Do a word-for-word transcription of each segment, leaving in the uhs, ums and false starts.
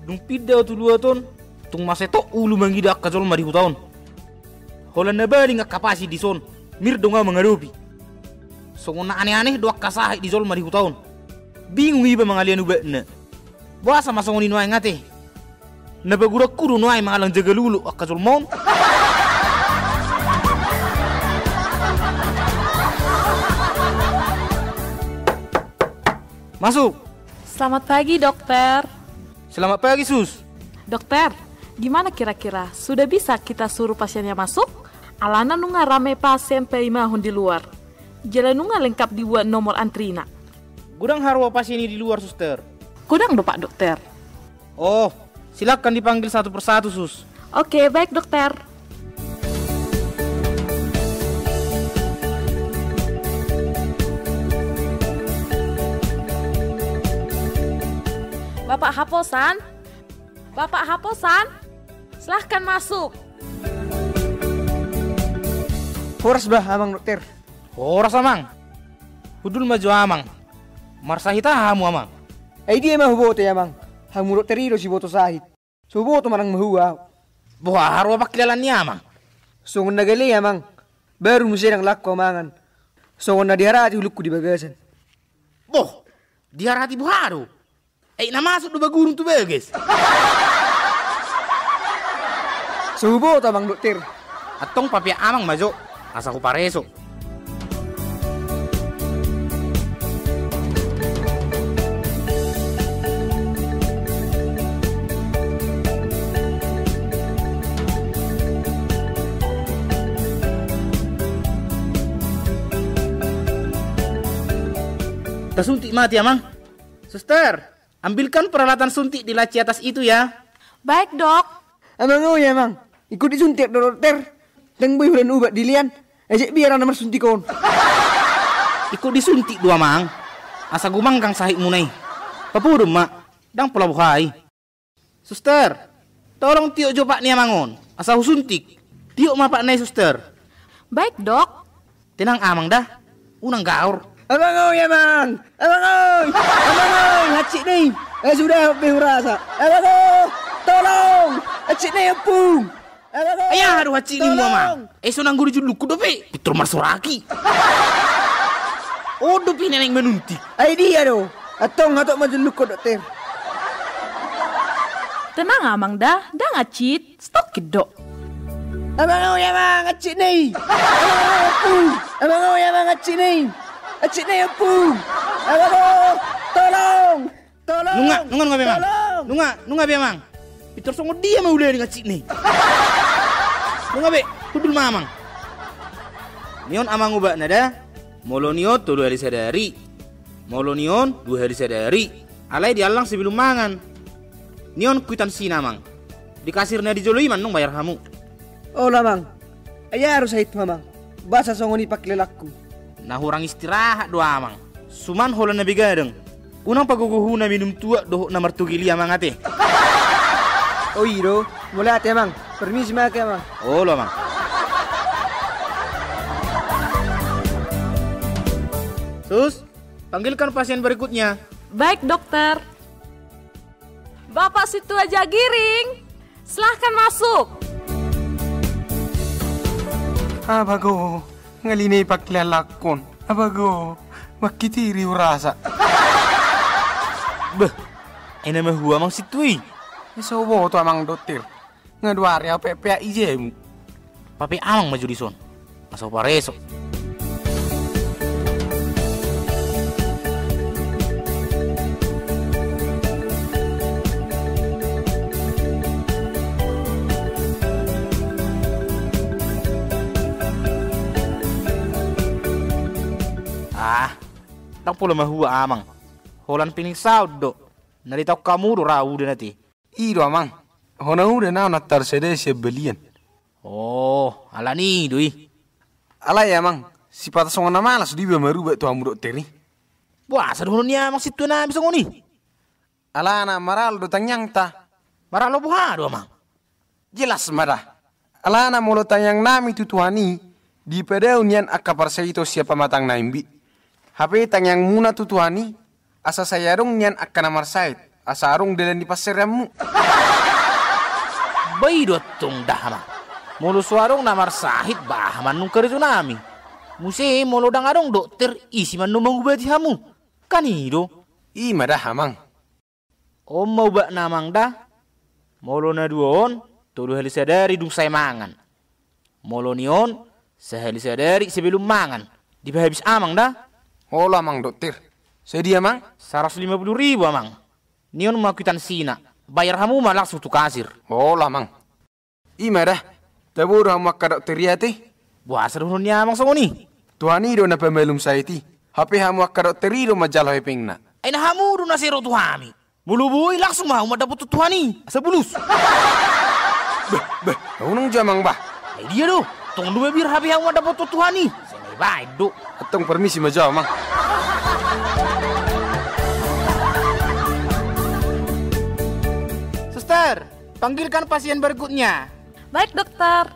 Dung pinda ahu tu luat on, tung mansai tok ulu mangida angka jolma di huta on. Holan na baling angka pasin dison, mir do nga mangadopi. Songon na aneh-aneh do angka sahit di jolma di huta on. Bingung iba mangalean ubatna. Boasa ma songon i nuaeng ate? Na paguranku do nuaeng mangallang jaga lulu angka jolma on. Masuk. Selamat pagi, Dokter. Selamat pagi, Sus. Dokter, gimana kira-kira? Sudah bisa kita suruh pasiennya masuk? Alana nunga rame pasien paimahon di luar. Jala nunga lengkap dibuat nomor antrina. Godang haroa pasien i di luar, Suster? Godang do, Pak Dokter. Oh, silakan dipanggil satu persatu, Sus. Oke, baik, Dokter. Bapak Haposan? Bapak Haposan? Silahkan masuk. Horas bah, Amang Dokter. Horas, Amang. Hundul ma jo, Amang. Marsahit aha hamu, Amang? Ai dia ma huboto i, Amang. Hamu dokter i do siboto sahit. So huboto manang mahua ahu. Boha haroa pangkilalaan ni Amang? Songon na gale, Amang. Baru muse ndang langku ahu mangan. Songon na diharati hulukku di bagasan. Boh, diharati boha do? Ai na masuk do bagurung tu bagas. So huboto, Amang Dokter. Antong papeak Amang ma jo, asa hupareso. Tasuntik ma ate, Amang. Suster. Ambilkan peralatan suntik di laci atas itu, ya. Baik, Dok. Amang, oi, Amang. Ingkon disuntik do, Dokter? Ndang boi holan ubat dilean. Ejek biar anak marsuntik on. Ingkon disuntik do, Amang. Asa gumanggang sahitmuna i. Papodom ma. Ndang pola boha i. Suster. Tolong tiop jo pat ni Amang on, asa husuntik. Tiop ma patna i, Suster. Baik, Dok. Tenang, Amang, da. Unang gaor. Amang, oi, Amang. Amang, oi. Amang, oi, hansit ni. Eh, sudah, be hurasa. Amang, oi. Tolong. Hansit ni, Ompung. Amang, oi. Ai aha do hansit ni, Amang? Tolong. Eh, so nanggo di jullungku dope. Pintor marsoraki. On dope na naeng manuntik. Ai dia do. Antong hatop ma jullungku, Dokter. Tenang, Amang, da. Ndang hansit. Stokit do. Amang, oi, Amang, hansit ni. Amang, oi, Amang, hansit ni. Hansit ni, Ompung. Amang, oi, tolong. Tolong. Nunga, nunga, nunga be, Amang. Tolong. Nunga, nunga be, Amang. Pintor songon dia ma ulaning hansit ni. Nunga be, hundul ma, Amang. Ni on, Amang, ubatna, da. Molo ni on tolu hali sadari. Molo ni on dua hali sadari. Alai diallang sebelum mangan. Ni on kuitansina, Amang. Di kasir na di jolo i ma annon bayar hamu. Olo, Amang. Ai aha do sahithu, Amang? Boasa songon i pangkilalaanku? Na hurang istirahat do, Amang. Suman holan na begadang. Unang pagogohuna minum tuak dohot na martogel i, Amang, ate. O i do. Mauliate, Amang. Permisi ma au, Amang. Olo, Amang. Sus, panggilkan pasien berikutnya. Baik, Dokter. Bapak Sintua Jagiring, silahkan masuk. Abago, ngali na i pangkilalaanku on. Abago, mangkitiri hurasa. Beh, Ai na mahua amang sintua i? Ai so huboto amang dokter. Nga dua ari au peak-peak i jamu. Papeak amang ma jo dison, asa hupareso. Ah, ndang pola mahua amang. Holan pining saut do. Na ditaon hamu do ra udan ate. I do amang. Hona udan au na tarsada sian balian. Oh, alani i do i. Alai amang, sipata songon na malas do iba marubat tu hamu dokter i. Boasa dohonon ni amang sintua nami songon i? Alana maralo do tangiangta. Maralo boha do amang? Jelas ma da. Alana molo tangiang nami tu Tuhan i, dipadao nian angka parsahit sian pamatang na imbi. Hape tangiang muna tu Tuhan i, asa sai adong nian angka na marsahit, asa adong dalan ni pansereanmu. Ba i do antong da amang. Molo so adong na marsahit, baha ma antong karejo nami. Muse molo ndang adong dokter, ise ma antong mangubati hamu? Kan i do. I ma da amang. On ma ubatna amang da. Molo na dua on, tolu hali sadari dung sae mangan. Molo ni on, sahali sadari sebelum mangan. Dipahabis amang da. Olo amang dokter. Sadia amang? Saratus lima puluh ribu amang. Ni on ma kwitansi na. Bayar hamu ma langsung tu kasir. Olo amang. I ma da. Tabo do hamu angka dokter i ate. Boasa dohonon ni amang songon i? Tuhan i do na pamalum sahit i. Hape hamu angka dokter i do manjalo hepengna. Ai na hamu do na sai ro tu hami. Molo boi langsung ma hamu mandapothon Tuhan i asa bulus. Bah, bah, unang jo amang bah. Ai dia do. Tong do mabiar hape hamu mandapothon Tuhan i. Sai na ibaen do. Antong permisi ma jo amang. Suster, panggilkan pasien berikutnya. Baik dokter.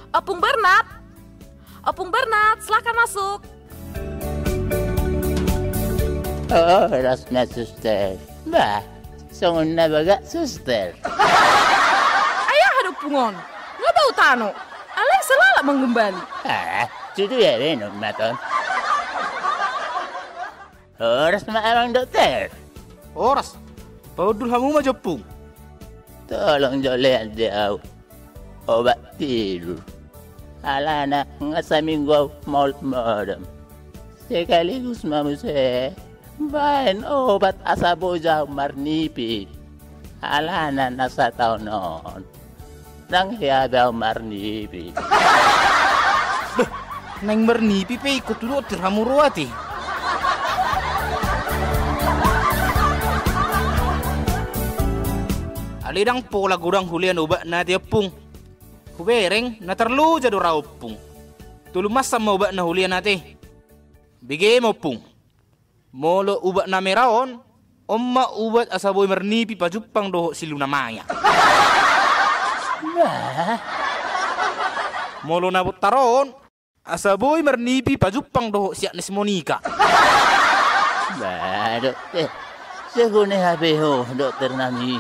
Ompung Bernat. Ompung Bernat, silahkan masuk. Oh, horas ma suster. Bah, songon na bagak suster. Ai aha do ompung on? Nga bau tano. Alai salala mangumbali. Ah, tutu ya benon maton. Horas ma amang dokter. Horas. Pahundul hamu ma jo ompung. Tolong jo lean di au obat tidur. Alana nga saminggu au maol modom. Sekaligus ma muse baen obat asa boi jo au marnipi. Alana na sataon on. Ndang hea be au marnipi. Beh, naeng marnipi pe ingkon tu dokter hamu ro ate. Alai ndang pola godang hulean obatna ate ompung. Hubereng na tarloja do ra ompung. Tolu mansam ma obatna hulean ate. Bege ma ompung. Molo ubat na mera on, on ma ubat asa boi marnipi pajumpang dohot si Luna Maya. Bah. Molo na bontar on, asa boi marnipi pajumpang dohot si Agnes Monica. Bah, dokter. Jago ni hape ho dokter nami.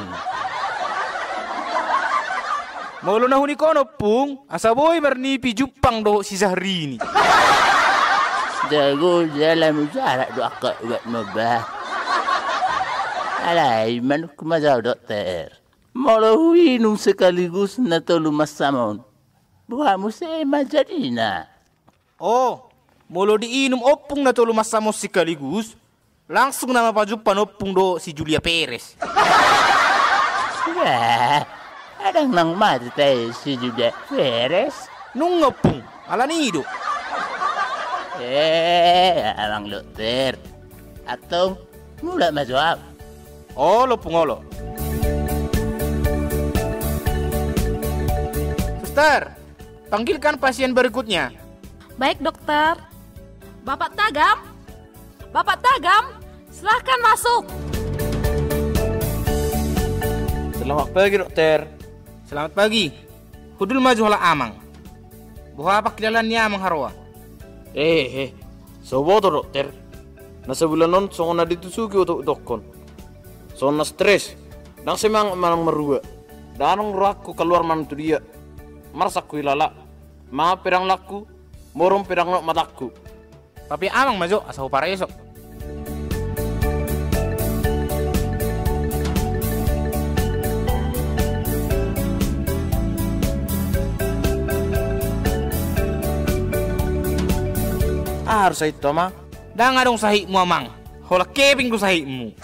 Molo na hunik on ompung, asa boi marnipi jumpang dohot si Syahrini. Jago jala mujarab do angka obatmu bah. Alai manungkun ma jo au dokter. Molo huinum sekaligus na tolu mansam on, boha muse ma jadina? Oh, molo diinum ompung na tolu mansam on sekaligus, langsung nama pajumpang ompung dohot si Julia Perez. Wah, adong nang mate tahe si Julia Perez? Nunga ompung, alani i do. Eh, amang dokter. Antong, mulak ma jo au. Olo ompung, olo. Suster, panggilkan pasien berikutnya. Baik dokter. Bapak Tagam? Bapak Tagam, silahkan masuk. Selamat pagi dokter. Selamat pagi. Hundul ma jo halak amang. Boha pangkilalaan ni amang haroa? Eh, eh. So huboto dokter. Na sabulan on songon na ditusuki otokotokkon. Songon na stres. Ndang semangat manang marrua. Ndang adong rohangku kaluar manang tu dia. Marsak huilala. Mangan pe ndang langku. Morom pe ndang nok matangku. Papeak amang ma jo asa hupareso. Aha do sahithu, Amang? Ndang adong sahitmu, Amang. Holan hepeng do sahitmu.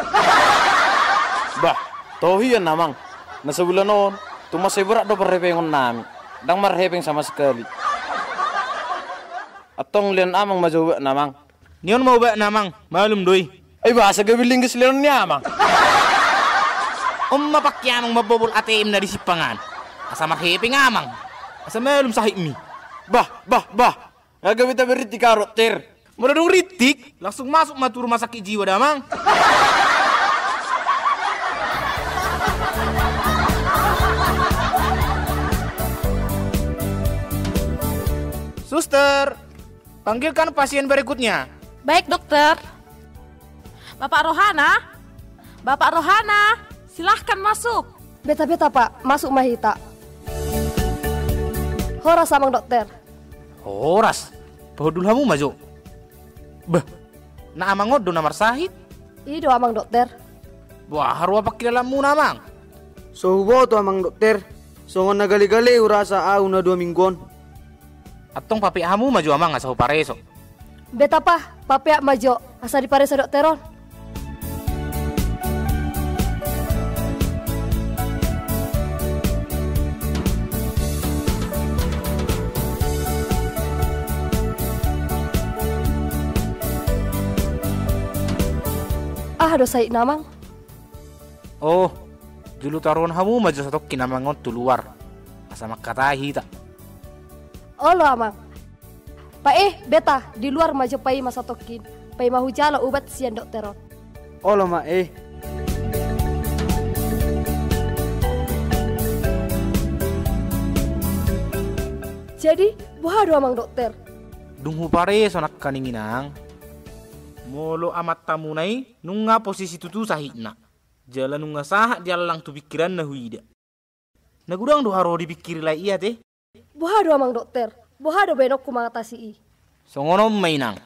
Bah, toho hian, Amang. Na sabulan on, tung mansai borat do parhepengonnami. Ndang marhepeng sama sekali. Antong lean Amang ma jo ubatna, Amang. Ni on ma ubatna, Amang. Malum do i. Ai bah, asa gabe linggis leanon ni Amang. On ma pangke Amang mambobol A T M na di simpang an. Asa marhepeng Amang. Asa malum sahitmi. Bah, bah, bah. Nga gabe taberritik ahu, Dokter. Molo dung rintik, langsung masuk ma tu rumah sakit jiwa da, Amang. Suster, panggilkan pasien berikutnya. Baik, Dokter. Bapak Rohana? Bapak Rohana, silahkan masuk. Beta, beta, Pak. Masuk ma hita. Horas, Amang Dokter. Horas. Pahundul hamu ma jo. Bah, na Amang on do na marsahit? I do, Amang Dokter. Boha rua pangkilalaanmuna, Amang? So huboto, Amang Dokter. Songon na gale-gale hurasa ahu na dua minggu on. Antong papeak hamu ma jo, Amang, asa hupareso. Beta, Pak, papeak ma jo, asa dipareso dokter on. Aha do sahitna, Amang? Oh, jolo taruhon hamu ma jo satongkin Amang on tu luar, asa mangkatai hita. Olo, Amang. Pak, eh, beta, di luar ma jo paima satongkin. Paima hujalo ubat sian dokter on. Olo ma, eh. Jadi, boha do, Amang Dokter? Dung hupareso nangkaning i, Nang, molo amantamuna i nunga posisi tutu sahitna, jala nunga sahat diallang tu pingkiranna huida. Na godang do haroa dipingkiri lae i ate? Boha do, Amang Dokter? Boha do baenonku mangatasi i? Songon on ma, Inang.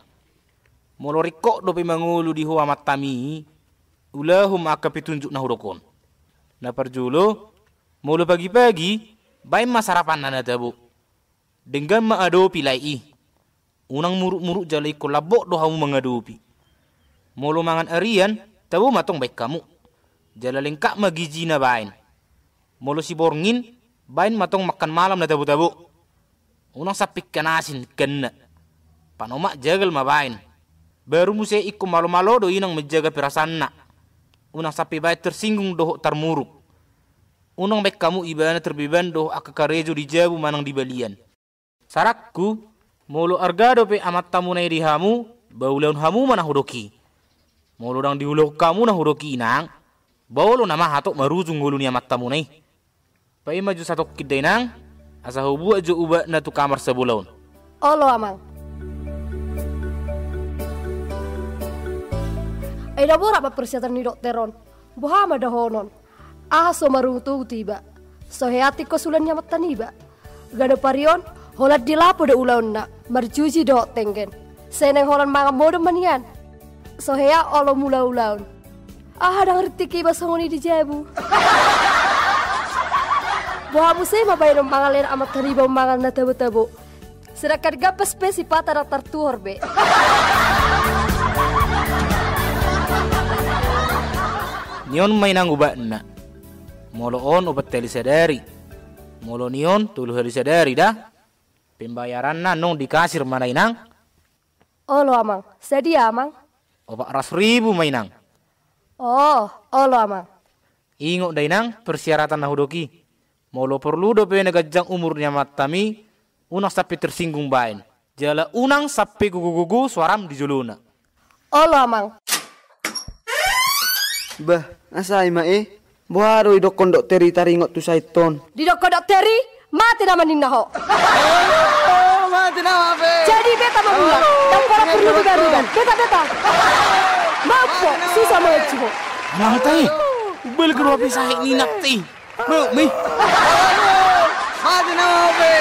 Molo ringkot dope mangolu di ho amantami i, ulahon ma angka petunjuk na hudok on. Na parjolo, molo pagi-pagi, baen ma sarapanna na tabo. Denggan ma adopi lae i. Unang muruk-muruk jala ingkon lambok do hamu mangadopi. Molo mangan arian, tabo ma tong baen hamu. Jala lengkap ma gizina baen. Molo siborngin, baen ma tong mangan malam na tabo-tabo. Unang sampe ingkon asin ingkonna. Panomak jagal ma baen. Baru muse ingkon malo-malo do inang manjaga perasaanna. Unang sampe baen tersinggung dohot tarmuruk. Unang baen hamu ibana terbeban dohot angka karejo di jabu manang di balian. Saranku, molo arga dope amantamuna i di hamu, ba ulaon hamu ma na hudok i. Molo ndang diulahon hamu na hudok i, Inang, ba olo nama hatop marujung ngolu ni amantamuna i. Paima jo satongkin da, Inang, asa hubuat jo ubatna tu kamar sabola on. Olo, Amang. Ai na borat ma persyaratan ni dokter on. Boha ma dohonon? Aha so marungut-ungut iba? So hea tingkos ulaon ni amanta niba. Ganup ari on, holan di lapo do ulaonna, marjuji dohot tenggen. Sai naeng holan mangan modom ma nian. So hea olo mula ulaon. Aha ndang rintik iba songon i di jabu. Boha muse ma baenon mangan lean amanta niba mangan na tabo-tabo. Sedangkan gambas pe sipata ndang tartuhor be. Ni on ma, Inang, ubatna. Molo on opat hali sadari. Molo ni on tolu hali sadari da. Pembayaranna nunga di kasir ma na, Inang. Olo, Amang. Sadia, Amang? Opat ratus ribu ma, Inang. Oh, olo, Amang. Ingot da, Inang, persyaratan na hudok i. Molo porlu dope na ganjang umur ni amantami, unang sampe tersinggung baen. Jala unang sampe gogo-gogo suaram di jolona. Olo, Amang. Bah, asa i ma, eh. Boha do didokkon dokter i taringot tu sahit on? Didokkon dokter i, mate nama ninna ho. Olo, mate nama be. Jadi beta ma mulak. Ndang pola porlu dibarudan. Beta, beta. Mampo, susah ma ho. Nang tai. Balik ke ruang pisah ini, nang tai. Buk mi. Mate nama be.